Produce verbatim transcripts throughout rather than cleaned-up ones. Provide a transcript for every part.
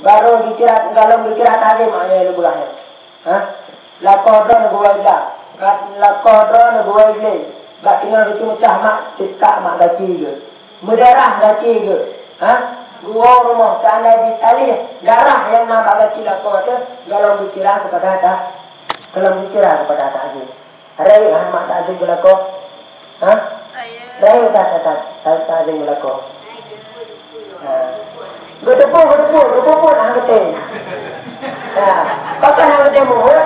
Barô geukirat, galom geukirat até mak nyoe lôn peugah nyoe. Ha? Lakoe droeneuh geuwoe blah. Ka-, lakoe droeneuh geuwoe glé. Bak teungoh geucue meucah mak, teutak mak gaki geuh. Meudarah gaki geuh. Ha? Geuwoe rumoh, seandai jitali darah nyang na bak gaki lakoe teuh, galom geukirat keupada ta-, galom geukirat keupada takzim. Rayeuk han mak takzim keu lakoe? Ha? Rayeuk that, that, that, that, takzim keu lakoe? Ha. Geuteupeue, geuteupeue, geupeubuet han geutem. Ha. Pakon han geutem mubuet?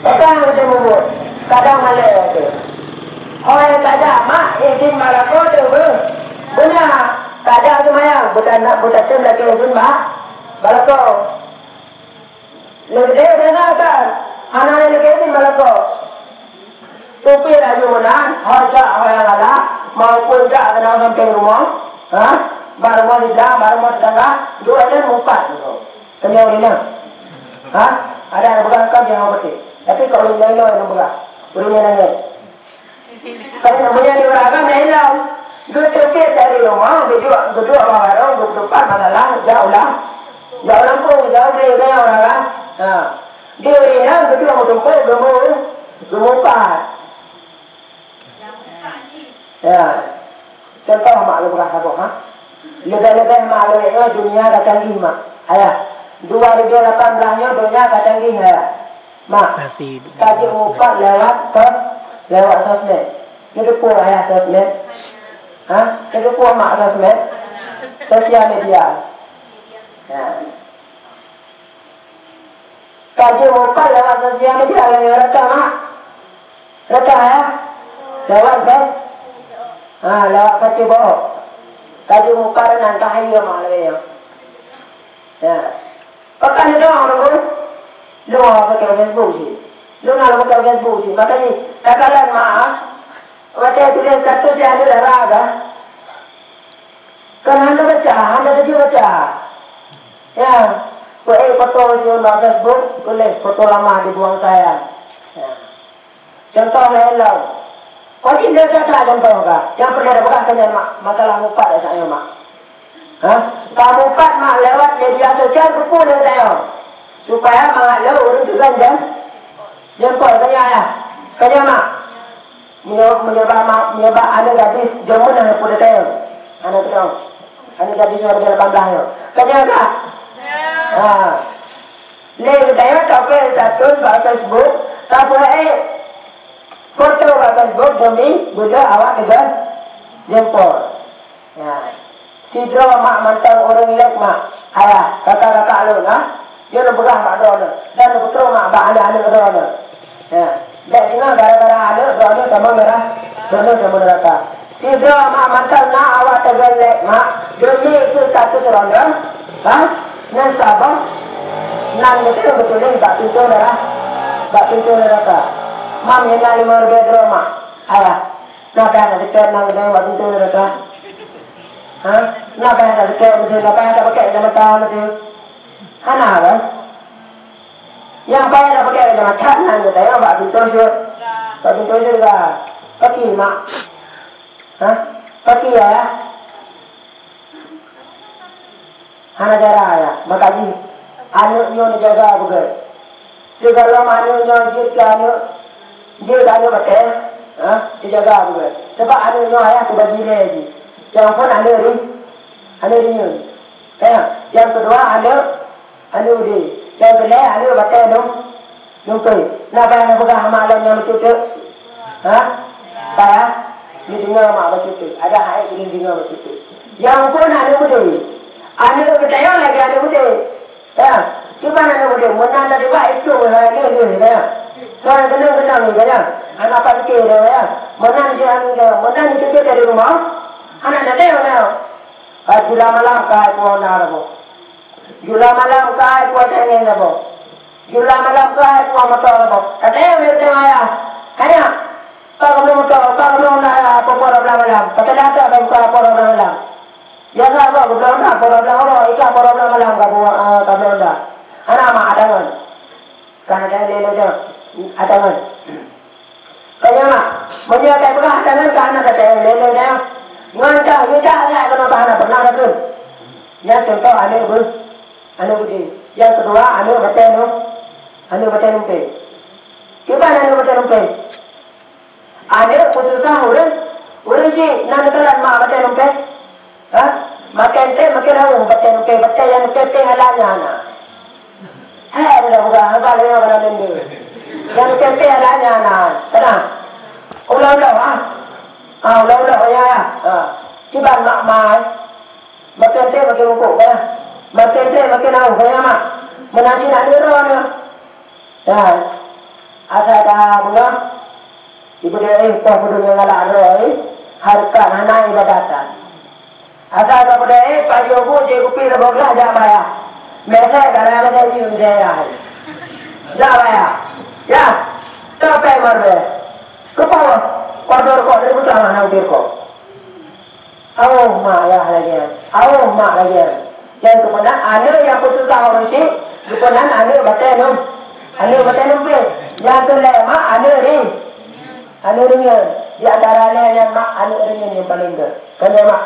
Pakon han geutem mubuet? Kadang malée teuh. Ho nyang tajak mak, idin bak lakoe teuh beuh. Beuna, tajak seumayang, beuta-, beutatém lakée idin bak, bak lakoe. Leubeh dana kan, hana lé lagée nyan bak lakoe. Teupeue laju meunan, ho jak ho nyang galak, maupun jak keunan sampéng rumoh, ha? Bak rumoh siblah, bak rumoh tetangga, dua dan meupat tu. Keunyoe ureueng nyan. Ha? Ada nyang peugah kan jangan beutôi. Tapi kalau ureueng laén nyang peugah, ureueng nyan nangis. Kan meunyoe di ureueng agam na ilong, geuteubiet dari rumoh, geuduek, geuduek bak warong, geupeuteupat masalah, jak u lam, jak u lampôh, jak u glé, gaya ureueng agam. Ha. Di ureueng inong geuduek meutumpôk, geumeu-, geumeupat. Ya. Contoh mak lôn peugah saboh, ha. Leubeh-leubeh mak lôn ingat dunia ka canggih, mak. Ayah, dua ribu lapan belas nyoe dunia ka canggih, ayah. Mak, ka jeuet mupat lewat sos-, lewat sosmed. Neuteupeue ayah sosmed? Ha? Neuteupeue mak sosmed? Sosial media. Ya. Ka jeuet mupat lewat sosial media, lewat rekam, ha? Rekam, ya? Lewat Face-, ha, lewat Facebook. Ka jeuet mupat nan ka hayeue mak lagée nyoe. Ya. Pakon lôn deungoe, lôn deungoe pakai Facebook cit. Lôn na lôn pakai Facebook cit. Makajih, takalon mak, watée tuléh status di aneuk dara ka. Kan hana baca, hana tajeuet baca. Ya, peuék foto siôn bak Facebook, tuléh foto lama dibuang sayang. Ya. Contoh laén lom. Wajéb lé that-that contoh ka. Nyang peureulée tapeugah keu nyan mak, masalah mupat saát nyoe mak. Ha? Tamupat mak lewat media sosial keupeue lé tanyoe. Supaya mangat lé ureueng teugan jem-, jempol. Ka nyan ayah. Ka nyan mak. Meunyoe, meunyoe bak ma-, meunyoe bak aneuk gadis jeuem meunan peue teuh. Aneuk keudroe. Aneuk gadis umur lapan belas nyoe. Ka nyan ka? Ha. Lé geutanyoe tapeuék status bak Facebook, tapeuék foto bak Facebook demi beudôh awak teugan jempol. Ya. Sidroe mak mantong ureueng lek mak, ayah, kakak-kakak lôn, ha? Nyoe lôn peugah bak droeneuh, dan lôn peutrok mak bak aneuk-aneuk droeneuh. Ya. Bék singoh gara-gara aneuk droeneuh tamong neura-, droeneuh tamong neuraka. Sidroe mak mantong na awak teugan lek mak, demi keu status droeneuh, ha? Nyan saboh nan meuteun beutuléh bak pintoe neura-, bak pintoe neuraka. Mam nyang na limong ribée droe mak, ayah. Na payah taseutôt nan geutanyoe bak pintoe neuraka? Ha? Na payah taseutôt meuteun, na payah tapakèk kacamata meuteun? Hana kan? Nyang payah tapakèk kacamata nan geutanyoe bak pintoe syur-, bak pintoe syeuruga. Pakri mak? Ha? Pakri ayah? Hana cara, ya. Maka jih, aneuk nyoe neujaga beugèt. Sigohlom aneuk nyoe jeuet keu aneuk, jeuet keu aneuk batèe, ha, dijaga beugèt. Sabab aneuk nyoe ayah peubagi lé jih. Nyang phôn aneuk ri-, aneuk rinyeun. Ya, nyang keudua aneuk, aneuk udé. Nyang keulhèe aneuk batèe lom. Lumpui, na payah tapeugah mak lôn nyang bacut teuk? Ha? Payah? Neudeungoe mak bacut teuk. Ada hai keuneuk deungoe bacut teuk. Nyang phôn aneuk udé. Aneuk geutanyoe lagèe aneuk udé. Ya, cuba aneuk udé. Meunan tadi bak itu, ha, lheueh, lheueh, ya. Soe keunong-keunong ni, ya. Hana paké dah, ya. Meunan si aneuk udé. Meunan itu dari rumah. Hana ada, ya. Ha, jula malam ka hai puwoe na saboh. Jula malam ka hai puwoe teuh angèn saboh. Jula malam ka hai puwoe moto saboh. Ka teuh lé teuh ayah. Hai nyak, ka geubloe moto, ka geubloe na, ya, poh dua belas malam. Ka teuh lé teuh ka buka poh dua belas malam. Biasa ka geubloe na poh dua belas uroe, ika poh dua belas malam ka buka, eh, ka bloe na. Hana mak atangan. Ka na lé lé teuh. Atangan. Ka nyan mak, meunyoe ka peugah atangan ka hana ka lé lé teuh. Ngon teuh, yue jak lé keunoe ka hana pernah takheun. Nyan contoh aneuk beu-, Aneuk beudé. Nyang keudua, aneuk batée num-, aneuk batée numpé. Kiban aneuk batée numpé? Aneuk peususah ureueng, ureueng chik na neukalon mak batée numpé. Ha? Makin treb makin aweueh batée numpé, batée nyang numpé-pé halannya na. Hai, dah buka haba lé orang dende. Nyang numpé-pé halannya na. Kana? Ulah-ulah, ha? Ha, ulah-ulah, ya, ya. Ha. Kiban mak mai. Makin treb makin mukuk, ya. Makin treb makin aweueh, ya, mak. Meunan cit na deuro, ya. Dan asai ka beungoh, ibeudôh éh poh peudeueng nyang galak droe, hareukat hana ibadatan. Asai ka beudôh éh, pajoh buet, jép kupi saboh glah, jak bayah. Meusé ka na meusé jih meusé yah. Jak bayah. Ya, topeng marbée. Keupeue? Kordor kok dari beutah hana udir kok. Aweueh mak yah lagée nyan, aweueh mak lagée nyan. Nyang keupeue na aneuk nyang peususah ureueng chik, keupeue na aneuk batée num-, aneuk batée numpé. Nyang keu lhée mak aneuk ri-, aneuk reunyeun. Di antara lhée nyan mak aneuk reunyeun nyang paleng gét. Kon nyan mak,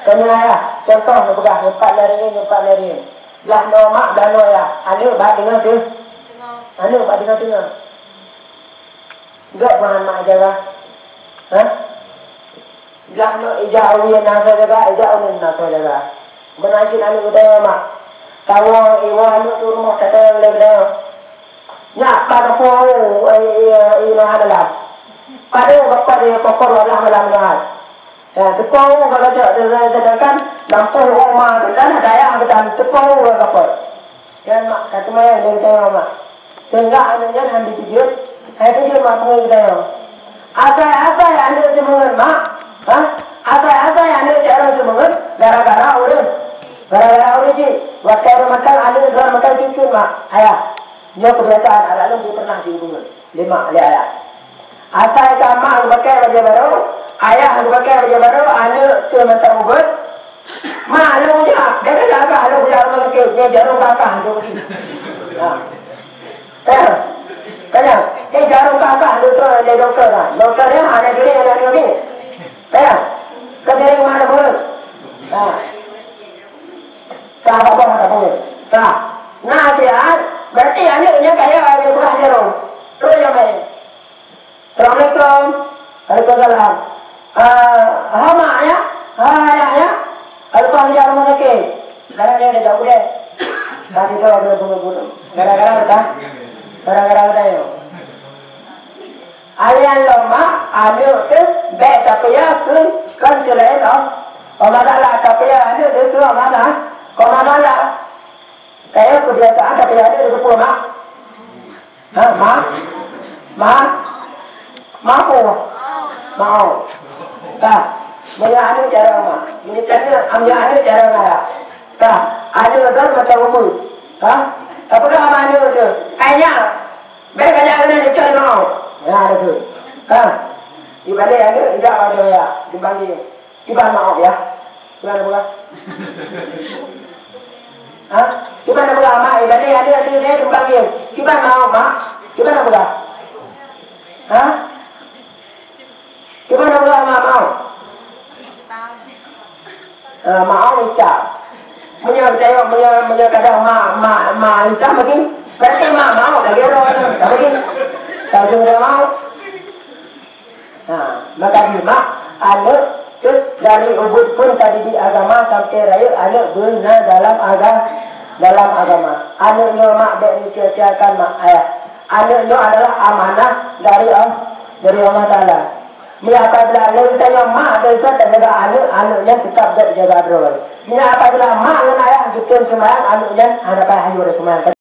kon nyan ayah. Contoh neupeugah, nyoe pat lhée reunyeun, nyoe pat lhée reunyeun. Blah noe mak, blah noe ayah. Aneuk bak teungoh teuh-, aneuk bak teungoh-teungoh. Gét meuhan mak jaga. Hah? Glah nyoe ija uyen na soe jaga, ija uneuen na soe jaga. Meunan cit aneuk geutanyoe mak. Tawoe iwoe aneuk teuh rumoh tateueng lé geutanyoe. Nyak ka teupeue, eh, eh, eh, inoe hana lam. Padum ka pat di pokok dua belas malam nyoe. Ya, teupeue ka gata, sedangkan lampôh oma geutanyoe dayah geutanyoe teupeue ka pat. Nyan mak, ka teuma nyang lé geutanyoe mak. Sehingga aneuk nyan hana jijeuet, hai jijeuet mak peungeuh geutanyoe. Asai-asai aneuk seumeungeut mak, ha? Asai-asai aneuk carông seumeungeut gara-gara ureueng. Gara-gara ureueng chik. Watée ureueng mantong aneuk dua mantong cucut mak, ayah. Nyoe keubiasaan aneuk lôn pih pernah seumeungeut lé mak, lé ayah. Asai ka mak geupakée bajée barô, ayah geupakée bajée barô, aneuk keu mantong ubeuet. Mak, aneuk ujak, dia kan jak kah, aneuk ujak rumah sakit, dia jarum kakah, aneuk pergi. Ha. Kan? Kan ya? Dia jarum kakah, doktor, dia doktor kan. Doktor dia, aneuk diri, aneuk diri. Kan ya? Kan jadi mana pun. Ha. Kah apa, apa pun. Kah. Nah, dia, berarti aneuknya kaya, dia buka jarum. Terus yang main. Assalamualaikum. Waalaikumsalam. Ah, ha mak ya? Ha ayah ya? Ka leupah ijak rumah sakit. Gara-gara dia jauh deh. Tadi tu ada bunuh-bunuh. Gara-gara kita. Gara-gara kita yo. Alian lom mak, aneuk tu bèk tapiya keu kon selain Allah. Allah Taala tapiya aneuk tu keu Allah Taala. Keu Allah Taala. Kaya kebiasaan tapiya aneuk tu keu mak. Ha, ma? Ma? Mau? Mau. Ka. Meunyoe aneuk cara ma. Meunyoe cara, meunyoe aneuk cara kaya. Ka. Aneuk kan mata umur. Ka. Tapi dah aneuk tu. Kayaknya. Baik kaya kena dicari mau. Ya, ada tu. Ka. Dibanding aneuk, tidak ada ya. Dibanding. Kiban maoh ya? Kiban peugah? Ha? Kiban peugah mak, eh, tadi ada, ada, ada teupanggil. Kiban maoh mak? Kiban peugah? Ha? Kiban peugah mak maoh? Ah, maoh icah. Meunyoe tayok, meunyoe, meunyoe kadang mak, mak, mak icah bagi, berarti mak maoh lagi roh tu. Tak bagi. Tak bagi maoh. Ha, maka nyoe mak, aneuk, terus dari ubit pun tadidik agama sampai rayeuk aneuk beuna dalam aga-, dalam agama. Aneuk nyoe mak bèk disia-siakan mak ayah. Aneuk nyoe adalah amanah dari Allah, dari Allah Taala. Ni apabila lé geutanyoe mak, geutanyoe tajaga aneuk, aneuk nyan tetap gèt jaga droe. Ni apabila mak ngon ayah geutem seumayang, aneuk nyan hana payah ayo seumayang.